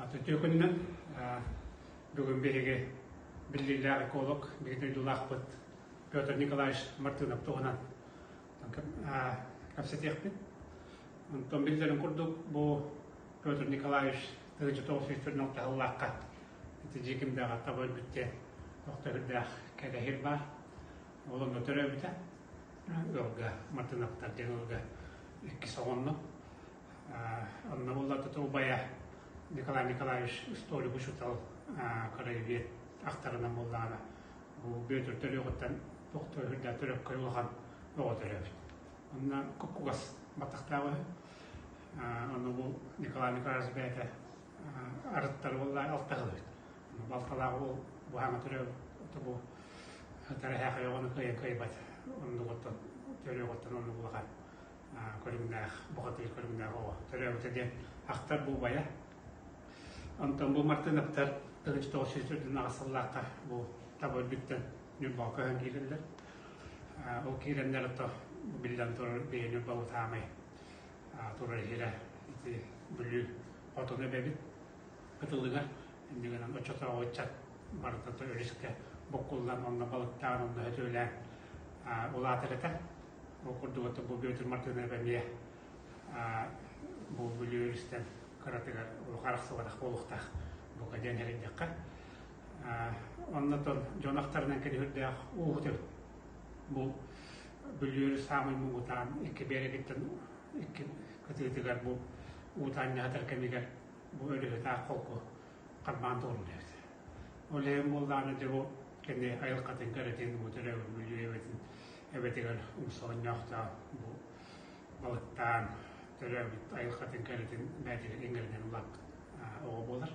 Үтүө күнүнэн бүгүн биһиги биллиилээх эколог, биһиги дойдулаахпыт Петр Николаевич Мартынов туһунан кэпсэтиэхпит. Онтон биллэрин курдук бу Петр Николаевич 1946 сыллаахха ити Дьиикимдэҕэ таба өлбүт диэн тохтобүрдээх кэрэһил баар. Ол онно төрөөбүтэ. Ыалга Мартыновтар диэн ыалга иккис оҕонно. Онно булларда убайа Николай Николаевич историк учуутал краевед ахтарынан буоллаҕына бу Бүөтүр төрүөҕүттэн тохтоо үрдээх төрөккөй улахан оҕо төрөөбүт. Онно кугас баттахтаах үһү. Ону бу Николай Николаевич бэйэтэ арыттар буолла алтаһыл эбит. Балталаах уол буһаҥа төрөөбүт бу тэрэһээхэй оҕону кыайан кыайбат оннугуттан төрүөҕүттэн оннук улахан көрүҥнээх бухатыыр көрүҥнээх оҕо төрөөбүтэ диэн ахтар бу убайа. Онтон бу Мартыновтар 1948 сыллаахха бу таба өлбүттэн Ньурбаҕа көһөн киирэллэр. Ол киирэннэр ото биллэн турар бэйэ Ньурба утаамай турар иһирэ ити Бүлүү хотун эбэбит кытылыгар инньэ гынан оччотооҕу ыччат барыта өрүскэ буккуллан онно балыктаан онно сөтүөлээн улаатар этэ. Ол курдук ото бу Бүөтүр Мартынов эмиэ бу Бүлүү өрүстэн кыратыгар улахан арахсыбатах буолуохтаах бука диэн эрэйдэххэ. Оннотон дьон ахтарынан кэлиһүрдээх ууһут эбит. Бу Бүлүү өрүс саамай муҥутаан икки биэрэгиттэн икки кытыытыгар бу уутаанньаһатар кэмигэр бу өрүһү таах холку харбаан туоруур эбит. Ол иһин буоллаҕына дьэ бу кини айылҕатын кэрэтин бу төрөөбүт Бүлүү эбэтин эбэтигэр умса оонньоохтоон бу балыктаан төрөөбүт айылҕатын кэрэтин бэйэтигэр иҥэринэн улааппыт оҕо буолар.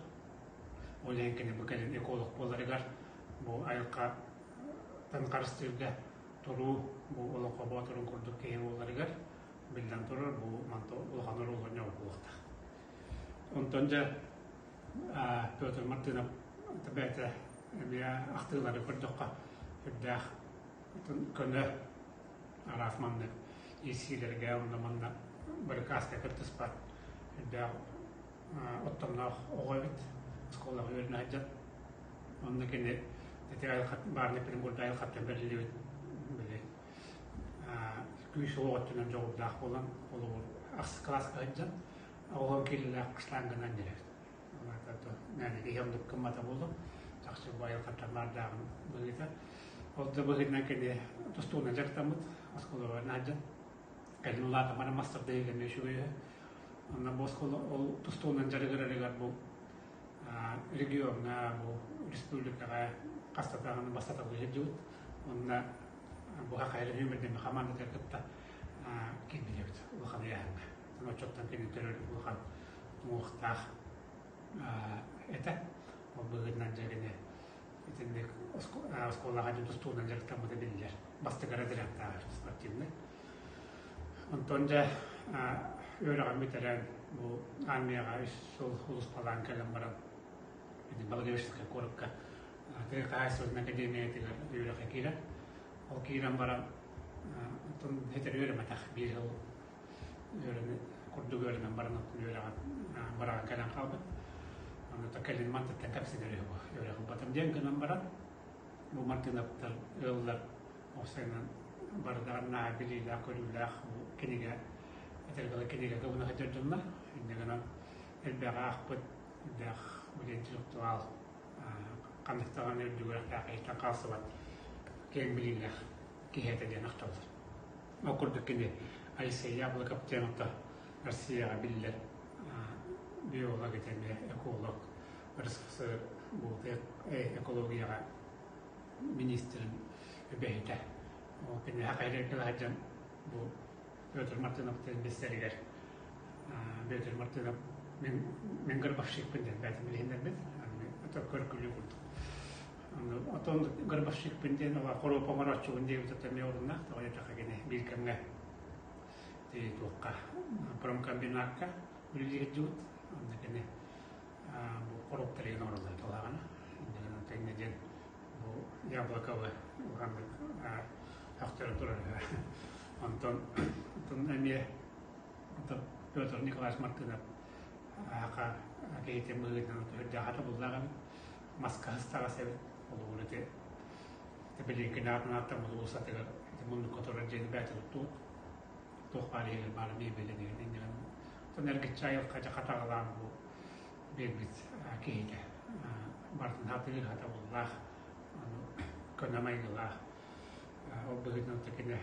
Ол иһин кини бу кэлин эколог буоларыгар бу айылҕаттан харыстыырга туруу бу олоҥхо боотурун курдук киһи буоларыгар биллэн турар бу манта улахан оруолу оонньообут буолуохтаах. Онтон дьэ Петр Мартынов бэйэтэ эмиэ ахтыылары көрдөххө сүрдээх көнө араас маннык иирсиилэргэ уонна манна барыкааска кыттыспат үрдээх оттомноох оҕо эбит оскуолаҕа үөрэнэ сылдьан онно кини ити баарына Петербурга айылҕаттан бэриллибит били күүс уох өттүнэн дьоҕурдаах буолан холобур ахсыс кылааска сылдьан оҕолор киирилээх штанганан эрэбит мээнэ киһи оннук гыммата буолуо чахчы бу айылҕаттан баардааҕын быһыыта ол да быһыытынан кини тустуунан дьарыктаммыт оскуолаҕа сылдьан кэлин улаатан баран мастардыыга эмиэ үчүгэй үһү онно бу оскуола ол тустуунан дьарыгырарыгар бу региоҥҥа бу республикаҕа хаста даҕаны бастаталыы сылдьыбыт уонна бу Хахайрын нүөмэрдэммит хамаандатыгар кытта киирбит эбит улахан ыйааһыҥҥа оччоттон кини төрөр улахан уҥуохтаах этэ. Ол быһыытынан дьэ кини итинник оскуолаҕа дьон тустуунан дьарыктаммыта биллэр. Бастакы разрядтаах спортивный. Онтон дьэ үөрэҕин бүтэрэн бу армияҕа үс сыл улуспалаан кэлэн баран ити Благовещенскай куоракка тыа хаһаайыстыбатын академиятыгар үөрэххэ киирэр. Ол киирэн баран оттон этэр үөрэммэтэх биир сыл үөрэнэ курдук үөрэнэн баран оттон үөрэҕин быраҕан кэлэн хаалбыт. Аны то кэлин мантыттан кэпсэнэр үһү бу үөрэх ылбатым диэн гынан баран бу Мартыновтар ыаллар уопсайынан барыдаҕын наһаа билиилээх-көрүүлээх бу кинигэ этэргэ дылы кинигэ кыбына сылдьар дьоннор. Инньэ гынан элбэҕи аахпыт, элбэх интеллектуал ханнык даҕаны үрдүк үөрэхтээх киһиттэн хаалсыбат киэҥ билиилээх киһи этэ диэн ахталлар. Ол курдук кини Алексей Яблоков диэн ото Россияҕа биллэр биолог эмиэ эколог, РСФСР экологияҕа министрин үбэһитэ. Ол киниэхэ хайрыырга сылдьан бу Петр Мартынов диэн билсэригэр Петр Мартынов мин мин гробовщикпын диэн бэйэтин билиһиннэрбит. Ото көргүлүү курдук. Отон гробовщикпын диэн хоруоп оҥорооччубун диэбит ото эмиэ оруннаах тоҕо диэтэххэ кини биир кэмҥэ туохха промкомбинакка үлэлии сылдьыбыт. Онно кини бу хоруоптарыгын оҥороллор талаҕына. Инньэ диэн бу яблоковы улаханнык өхтөрөн турар үһү. Онтон эмиэ Петр Николаевич Мартынов аха киһитин быһыытынан үрдээх хатабыллаах эбит. Маска ыстаҕас эбит. Холобур ити билиҥҥи аатын ааттаммыт уулуссатыгар ити муннукка турар дьиэни бэйэтэ туттубут. Туох баар иһигэр баар миэбэлэнигин иннигин. Оттон эргиччи айылҕа дьэ хатаҕалаан бу биэрбит киһитэ. Барытын хатыыр хатабыллаах, көнө майгылаах. Ол быһыытынан кини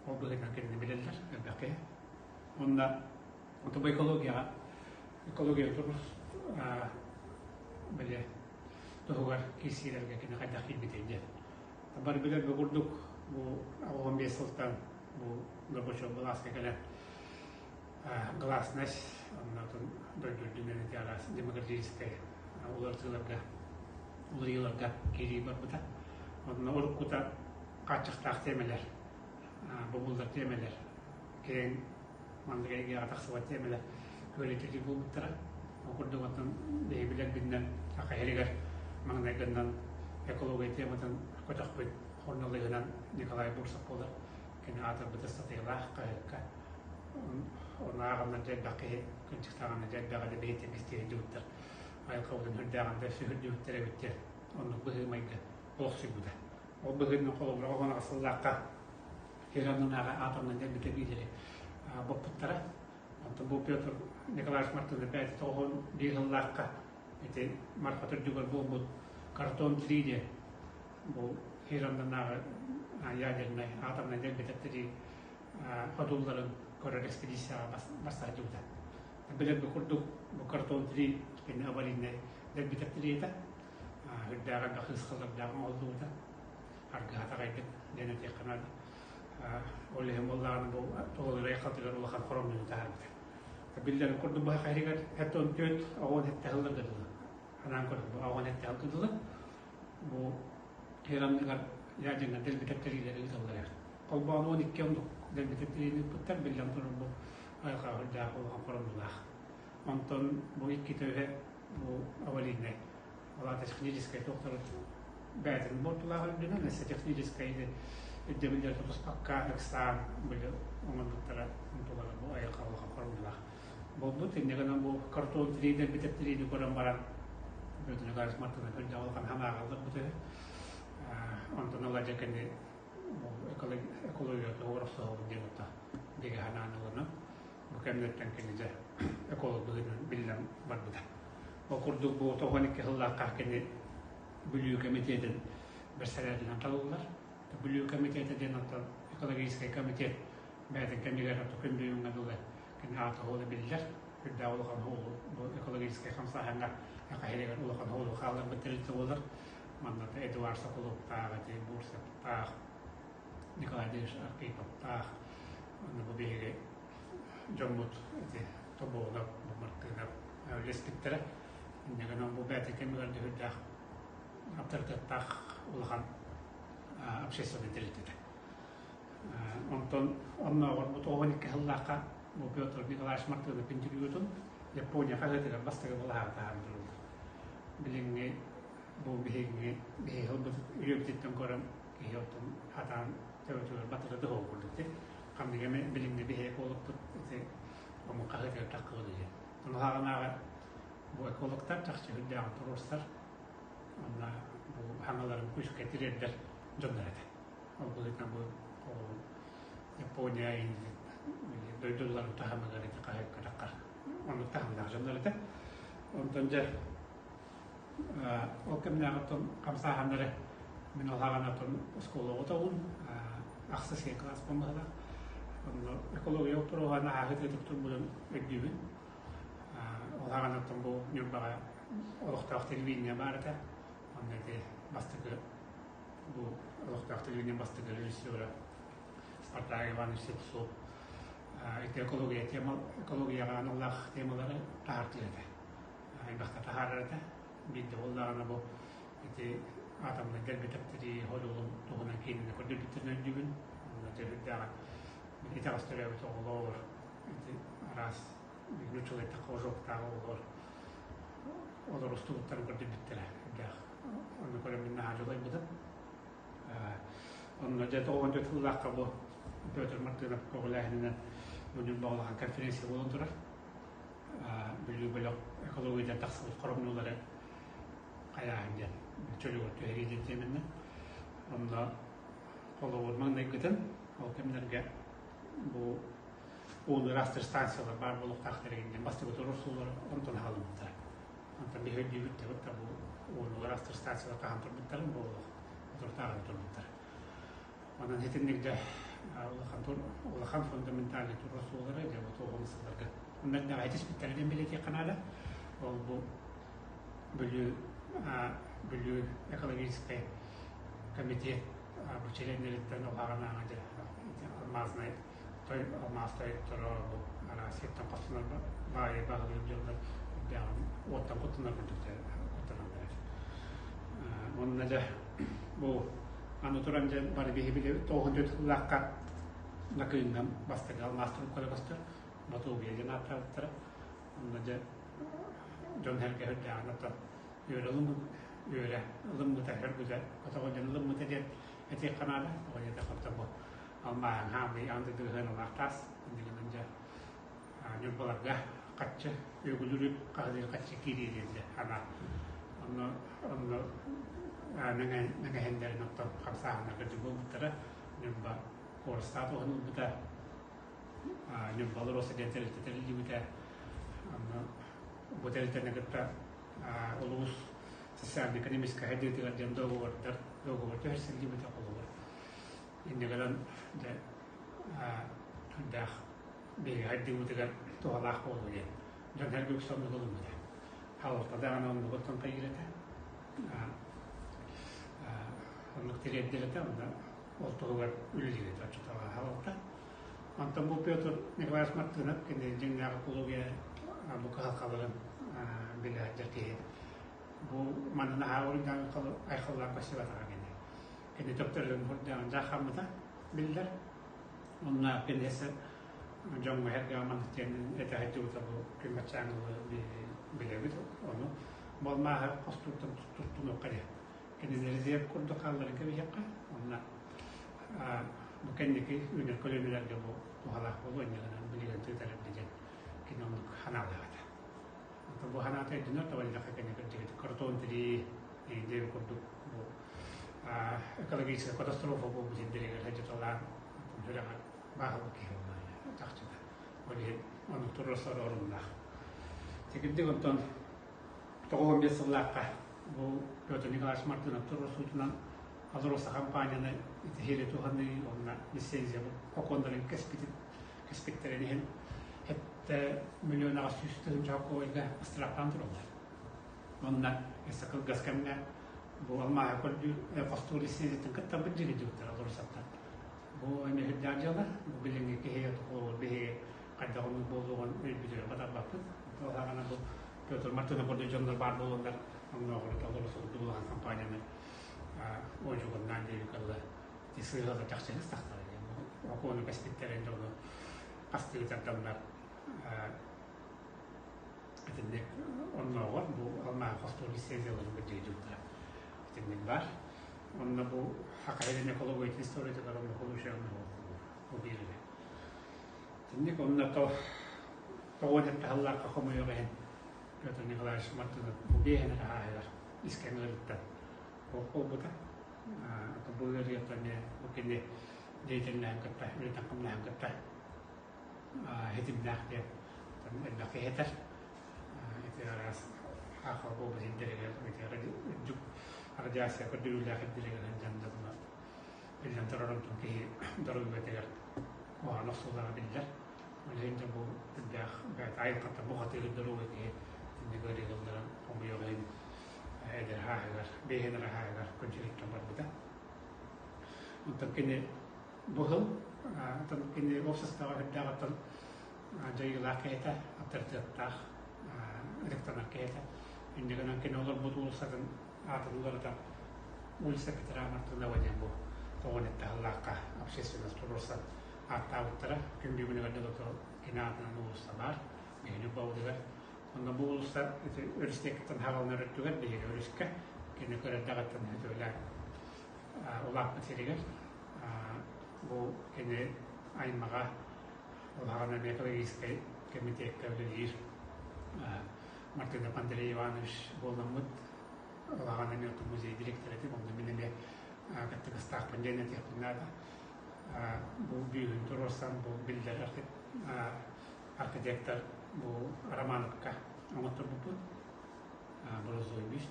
ол быһыытынан кинини билэллэр элбэх киһи. Онно бу экологияҕа экология турус били туһугар киирсиилэргэ кини хайдах киирбитэй диэн. Бары билэр бу курдук бу 15 сылтан бу Горбачев былааска кэлэн гласность оннотун дойду үрдүнэн ити араас демократическай уларытыыларга уларыйыыларга киирии барбыта. Онно уруккута хааччахтаах тиэмэлэр, бобуллар тиэмэлэр, киэҥ маннык эйгэҕэ тахсыбат тиэмэлэр күөрэтиллии буолбуттара. Ол курдук оттон биһи билэрбинэн Саха сиригэр маҥнайгыннан экология тематын көтөхпүт хоннолугунан Николай Бурцев буолар. Кини аатырбыт ыстатыйалаах хаһыакка ону ааҕаннар дьэ элбэх киһи кынчыктааҕына дьэ элбэҕи да биһиттэн кистии сылдьыбыттар. Айылҕабытын үрдээҕин да сүһүрдүбүттэр эбит диэн оннук быһыы-майгы олохсуйбута. Ол быһыытынан холобура оҕону сыллаахха сир аннынааҕы атомнай дэлбитэ биилэри боппуттара. Онтон бу Петр Николаевич Мартынов бэйэтэ 91 сыллаахха ити Марха төрдүгэр буолбут картон 3 диэн бу сир аннынааҕы ядернай атомнай дэлбитэттэри ходулларын көрөр экспедицияҕа барса сылдьыбыта. Билэргэ курдук бу картон 3 кини аварийнай дэлбитэттэри этэ. Үрдээҕи элбэх ысхалардаах оҥоһуллубута. Аргыһатаҕайдык диэн этиэххэ наада. Ол иһин буоллаҕына бу туһалыырай хатыгар улахан хоромньуну таһаарбыта. Биллэрин курдук быһа иһигэр 74 оҕон сылларга дылы. Анаан көрөр бу оҕон сылга дылы. Бу Иранныгар ядернай дэлбитэттэриилэри ыыталлар эбит. Холбоон 12 оннук дэлбитэттэриини ыыппыттар, биллэн турар бу айылҕа үрдээх улахан хоромньулаах. Онтон бу иккитэ үһэ бу аварийнай ол аата техническай туохтары бэйэтин буортулаах үрдүнэн өссө техническай ирдэбиллэри тутуспакка ыксаан били оҥорбуттара онтулара бу айылҕа улахан хоромньулаах буолбут. Инньэ гынан бу картон тириидэрбит тириини көрөн баран Петр Николаевич Мартынов үрдээх улахан санааҕа ылларбыт үһү. Онтон ыла дьэ кини экология туһугар охсуһабын диэн отто бигэ санаан ылынан бу кэмнэртэн кини дьэ эколог быһыытынан биллэн барбыта. Ол курдук бу 92 сыллаахха кини Бүлүү комитетин бэрэссэдээтэлинэн талыллар. Бүлүү комитета диэн оттон экологическай комитет бэйэтин кэмигэр күн бүгүҥҥэ дылы кини аата суола биллэр. Үрдээх улахан суолу бу экологическай хамсааһыҥҥа Саха сиригэр улахан суолу хаалларбыт тэрилтэ буолар. Манна Эдуард Соколовтаах, ити Бурцевтаах, Николай Андреевич Архиповтаах, уонна бу биһиги дьоммут ити Тобоолоп, бу Мартынов үлэспиттэрэ. Инньэ гынан бу бэйэтин кэмигэр дүһүрдээх аптарытыаттаах улахан общественнай тэрилтэтэ. Онтон оннооҕор бу 92 сыллаахха бу Петр Николаевич Мартынов интервьютун Япония хаһыатыгар бастакы балаһаҕа таһааран тураллар. Билиҥҥи бу биһиги биһиги ылбыт үйэбититтэн көрөн киһи оттон хатаан төбөтүгэр батыра да суох курдук ти. Ханнык эмэ билиҥҥи биһи экологпут ити омук хаһыатыгар таххыбыт диэн. Онуһаҕынааҕы бу экологтар чахчы үрдээҕин туруорсар онно бу хаҥаларын күүскэ тириэрдэр дьоннор этэ. Ол быһыытынан бу Япония дойдуларын таһымыгар ити хаһыакка таххар оннук таһымнаах дьоннор этэ. Онтон дьэ ол кэмнээҕи оттон хамсааһыннары мин алҕаҕын оттон оскуола оҕотобун ахсыс кылаас быһыылаах. Онно экология боппуруоһа наһаа ытык турбутун өйдүүбүн. Ол оттон бу Ньурбаҕа олохтоох телевидение баар этэ. Онно ити бастакы бу олохтоох телевидение бастакы режиссера Спартак Иванович Слепцов ити экология тема экологияҕа аналлаах темалары таһаартыыр этэ. Элбэхтэ таһаарар этэ. Биирдэ буоллаҕына бу ити атомнай дэлбэтэптэрии ходулун туһунан киинэни көрдөрбүттэрин өйдүүбүн. Онно төрүттээҕин итэҕэс төрөөбүт оҕолор ити араас нууччалыйтахха ожогтаах оҕолор олор устубуттарын көрдөрбүттэрэ үрдээх. Онно көрөн мин наһаа дьулайбытым. Онно дьэ 94 сыллаахха бу Петр Мартынов көҕүлээһининэн бу Ньурба улахан конференция буолан турар. Бүлүү. экологиядан тахсыбыт хоромньулары хайааһын диэн чөлүгэр түһэрии диэн тиэмэннэ. Онно холобур маҥнайгытын ол кэмнэргэ бу ууну ыраастыыр станциялар баар буолуохтаахтар диэн бастакы туруорсуулар онтон аһыллыбыттара. Онтон биһи өйдүүбүт да бу ууну ыраастыыр станциялар хаһан турбуттарын бу олох отуртааҕын турбуттар. Онон итинник дьэ улахан улахан фундаментальный туруорсуулары дьэ бу туоҕун сылларга онно дэҕэ этиспиттэрэ диэн бэлиэтиэххэ наада. Ол бу Бүлүү Бүлүү экологическай комитет бу чилиэннэриттэн улахан дьэ алмаазнай той алмаас тойотторо бу араас сиртэн хостонор баайы баһылыыр дьоннор үрдээҕин уоттан куттанар курдук куттаналлар. Онно дьэ бу аны туран дьэ бары биһи билэбит 94 сыллаахха Накыыҥҥа бастакы алмаас трубкалара көстөр Ботуобуйа диэн ааттаабыттара. Онно дьэ дьон сэргэ үрдээҕин оттон үөрэ үөрэ ылыммыта хөргүтэ көтөҕүллэн ылыммыта диэн этиэххэ наада. Тоҕо диэтэххэ оттон бу алмааһын хаамый аан дойдуга сыаналаах таас. Иннигинэн дьэ Ньурбаларга хаччы үөгүлүүр хаһыытыыр хаччы киириэ диэн дьэ анаа онно онно мэҥэһиннэрин оттон хамсааһыннарга дьэ буолбуттара. Ньурба куорастаах туһун ылбыта Ньурбалар диэн тэрилтэ тэриллибитэ. Онно бу тэрилтэни кытта улуус социально-экономическай сайдыытыгар диэн договордар договор түһэрсиллибитэ холобур. Инньэ гынан дьэ сүрдээх биһиги сайдыыбытыгар туһалаах буолуо диэн дьон сэргэ үксэ оннук ылыммыта. Халалта даҕаны оннугуттан хайыыр этэ. Оннук тириэрдэр этэ, онно ол туһугар үлэлиир этэ оччотооҕу халалта. Онтон бу Петр Николаевич Мартынов кини дьиҥнээх экология бу кыһалҕаларын билэ сылдьар киһи. Бу манна наһаа уруйдаан айхаллаан көрсүбэтэҕэ кини. Кини төптөрүн хурдаан дьааххаммыта биллэр. Онно киниэсэ дьоҥҥо эргэ маннык диэн этэ сылдьыбыта бу күн баччааҥҥы билэбит. Ону балмааһы хостууттан туттунуохха диэн. Кинини резерв курдук хаалларан кэбиһиэххэ. Онно бу кэнники үүнэр көлүөнэлэргэ бу туһалаах буолуо инньэ гынан билигин тыытар эрдэ диэн кини оннук санаалаах этэ. Онтон бу санаата өйдөнөр тоҕо диэтэххэ кини кырдьыгыт кротон тирии диэн курдук бу экологическай катастрофа буолбут сирдэригэр сылдьыталаан сүрэҕэр бааһырбыт киһи буолла чахчыта. Ол иһин оннук туруорсар оруннаах. Тикирдик онтон 95 сыллаахха бу Петр Николаевич Мартынов туруорсуутунан АЛРОСА хампаанньаны итиһиэри туһаныы уонна лицензия сокуоннарын кэспитин кэспиттэрин иһин 7 миллион 800 тыһыынча холкуобайга ыстырааптаан тураллар. Уонна өссө кылгас кэмҥэ бу алмааһы көрдүүр хостуур лицензиятын кытта быдьыгыдьыбыттар АЛРОСАттан. Бу эмиэ үрдээх дьыала. Бу билиҥҥи киһи биһиги хайдах оннук буолуоҕун өйбүтүгэр батарбаппыт. Ол саҕана бу Петр Мартынов курдук дьоннор баар буоланнар оннооҕор АЛРОСА курдук улахан компанияны одьугуннаан диэбиккэ дылы ити сыыһалар чахчы тахтара диэн окуону кэспиттэрин дьону хастыы тарданнар итинник оннооҕор бу алмааһы хостуур лицензияларын бэрдигэ итинник баар. Онно бу Хакайдын экологиятын историятыгар онно получаемый бу биэрэрэ. Итинник онно то тоҕуон эттэ хомойуох иһин Петр Николаевич Мартынов бу биэһин эрэ ааһыгар искэн ыарыттан суох буолбута. Бу ыарыыта эмиэ бу кини деятельноһын кытта, үлэтин-хамнаһын кытта ситимнээх диэн элбэх киһи этэр. Ити араас аахал буолбут сирдэригэр, үрдүк радиация көрдөрүүлээх сирдэригэр сылдьан дьонно биллэн турар онтон киһи доруобуйатыгар куһаҕан охсуулааҕа биллэр. Ол иһин дьэ бу үрдээх бэйэтэ айылҕаттан бухатыыр доруобуйа киһи итинник ыарыыга ылларан хомуйуох иһин эдэр сааһыгар, биэһин эрэ сааһыгар күн сириттэн барбыта. Онтон кини бу сыл оттон кини уопсастыбаҕа үрдээх оттон дьайыылаах киһитэ, авторитеттаах, ытыктанар киһитэ. Инньэ гынан кини олорбут уулуссатын аатын уларытан улица Петра Мартынова диэн бу тоҕон этте сыллаахха общественность туруорсан ааттаабыттара. Күн бүгүнүгэр дылы кини аатынан уулусса баар. Биһиги Ньурбабытыгар. Онно бу уулусса ити өрүс диэкиттэн хааланар өттүгэр биһиги өрүскэ кини көрөрдөҕүттэн өтүөлээн улааппыт сиригэр бу кини аймаҕа улахан эмиэ экологическай кэмитиэккэ үлэлиир. Мартынов Андрей Иванович буоламмыт Улахан эмиэ музей директора этим, онно мин эмиэ кыттыгастаахпын диэн этиэхпин наада. Бу бүүһүн туруорсан, бу биллэр архитектор бу Романовка оҥотторбуппут. Борозой бүүс.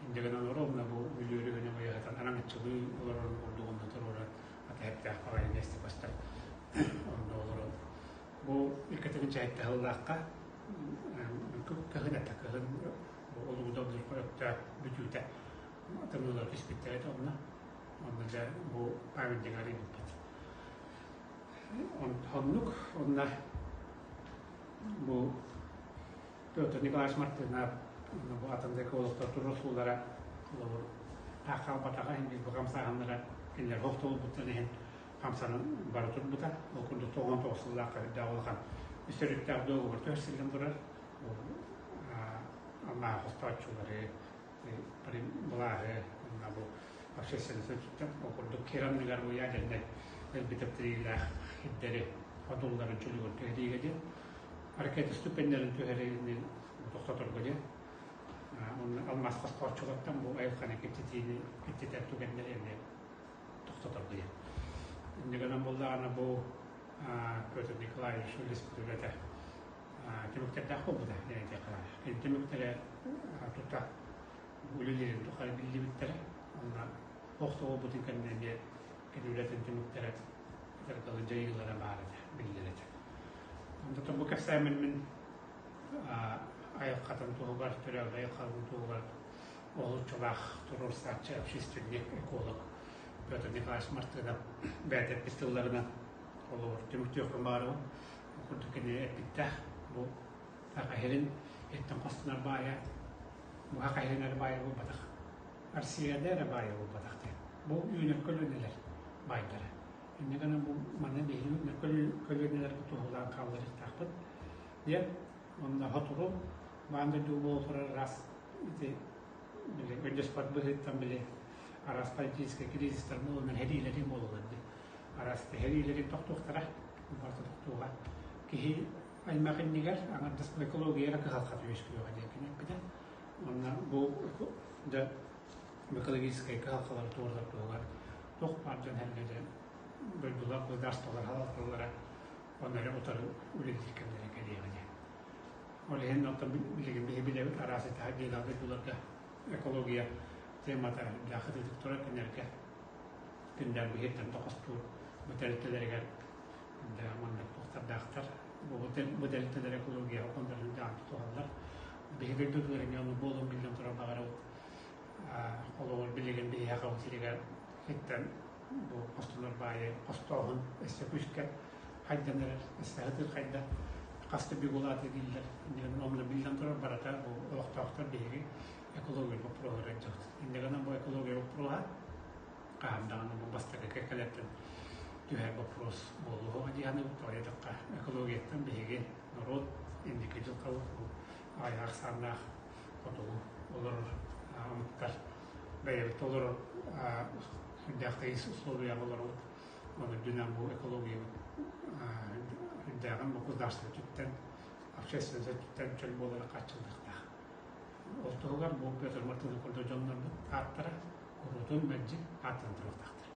Инньэ гынан олорор, бу Бүлүү өрүһүнэн уйаһатан араҥаччылыы олорорун курдук онно туруоран атаһыктаах баҕайы миэстэ көстөр. Онно олорон бу иккитин чэйэтте сыллаахха кыһын этэ кыһын олууда обдурка өттө бүтүүтэ тымныылар түспүттэрэ этэ онно онно дьэ бу памятник арыйбыппыт оннук онно бу Петр Николаевич Мартынов бу атын да экологтар туруорсуулара холобур таах хаалбатаҕа иһин бу хамсааһыннара кинилэр хохтолбуттарын иһин хамсанан бара турбута. Ол курдук 99 сыллаахха үрдээх улахан үс өрүттээх договор түһэрсиллэн турар. Аллааһы хостооччулары, былааһы, уонна бу общественность өттүттэн ол курдук кир анныгар бу ядернай өлбүт эптириилээх сирдэри одуулларын чөлүгэр түһэриигэ диэн ракета ступеннэрин түһэриини тохтоторго диэн уонна алмаас хостооччулартан бу айылҕаны киртитиини киртитэр түгэннэри эмиэ тохтоторго диэн. Инньэ гынан буоллаҕына бу Петр Николаевич үлэспит үлэтэ түмүктэрдээх буолбута диэн этиэххэ баар. Кини түмүктэрэ тута үлэлиирин тухары биллибиттэрэ. Онно охсуһуубутун кэннэ эмиэ кини үлэтин түмүктэрэ этэргэ дьайыылара баар этэ, биллэр этэ. Онтон бу кэпсээммин мин айылҕатын туһугар, төрөөбүт айылҕатын туһугар уһулуччулаах туруорсааччы общественник, эколог Петр Николаевич Мартынов бэйэтэ эппит тылларынан холобур түмүктүөхпүн баҕарабын. Ол курдук кини эппиттээх бу саха иһирин иһиттэн хостонор баайа бу саха иһирин эрэ баайа буолбатах. Россияда эрэ баайа буолбатах диэн. Бу үүнэр көлүөнэлэр баайдара. Инньэ гынан бу манна биһиги үүнэр көлүөнэлэргэ туһулаан хаалларыахтаахпыт диэн уонна сотору баан дойду буола турар араас ити били өйдөспөт быһыыттан били араас политическай кризистар буоланнар сэриилэри буолаллар дии. Араас сэриилэри тохтуохтара, барыта тохтуоҕа. Киһи аймах иннигэр аҥардас экология эрэ кыһалҕата үөскүөҕэ диэн кини эппитэ. Уонна бу дьэ экологическай кыһалҕалары туорутар туһугар туох баар дьон сэргэтэ дойдулар государстволар халалталара онно эрэ утары үлэлиир кэмнэрэ кэлиэҕэ диэн. Ол иһин оттон билигин биһи билэбит араас итаһа дойдуларга экология темата үрдээх хатыытык турар кинилэргэ күннээх биһиттэн тохостуур бу тэрилтэлэригэр үрдээх маннык туохтардаахтар бу тэрилтэлэр экологияҕа контролун даҕаны тутуһаллар. Биһиги дойдутугар эмиэ оннук буолуон биллэн турар баҕарабыт. Холобур билигин биһиэхэ ол сиригэр иттэн бу хостонор баайы хостооһун өссө күүскэ хайдан эрэр, өссө сытыы хайда хас да бигулааты дииллэр. Онно биллэн турар барыта бу олохтоохтор биһиги экология боппуруоһугар ыалдьабыт. Инньэ гынан бу экология боппуруоһа хаһан даҕаны бу бастакы кэккэлэртэн түһэр боппуруос буолуоҕа дии саныыбыт. Тоҕо диэтэххэ, экологияттан биһиги норуот инники дьылҕабыт бу аҕыйах ахсааннаах хотугу олорор омуктар бэйэбит олорор сүрдээх тыйыс условияҕа олоробут. Оны үрдүнэн бу экологиябыт үрдээҕин бу государство өттүттэн, общественность өттүттэн чөл буолара хааччыллыахтаах. Ол туһугар бу Петр Мартынов курдук дьоннорбут ааттара куруутун мэлдьи ааттанан туруохтаахтар.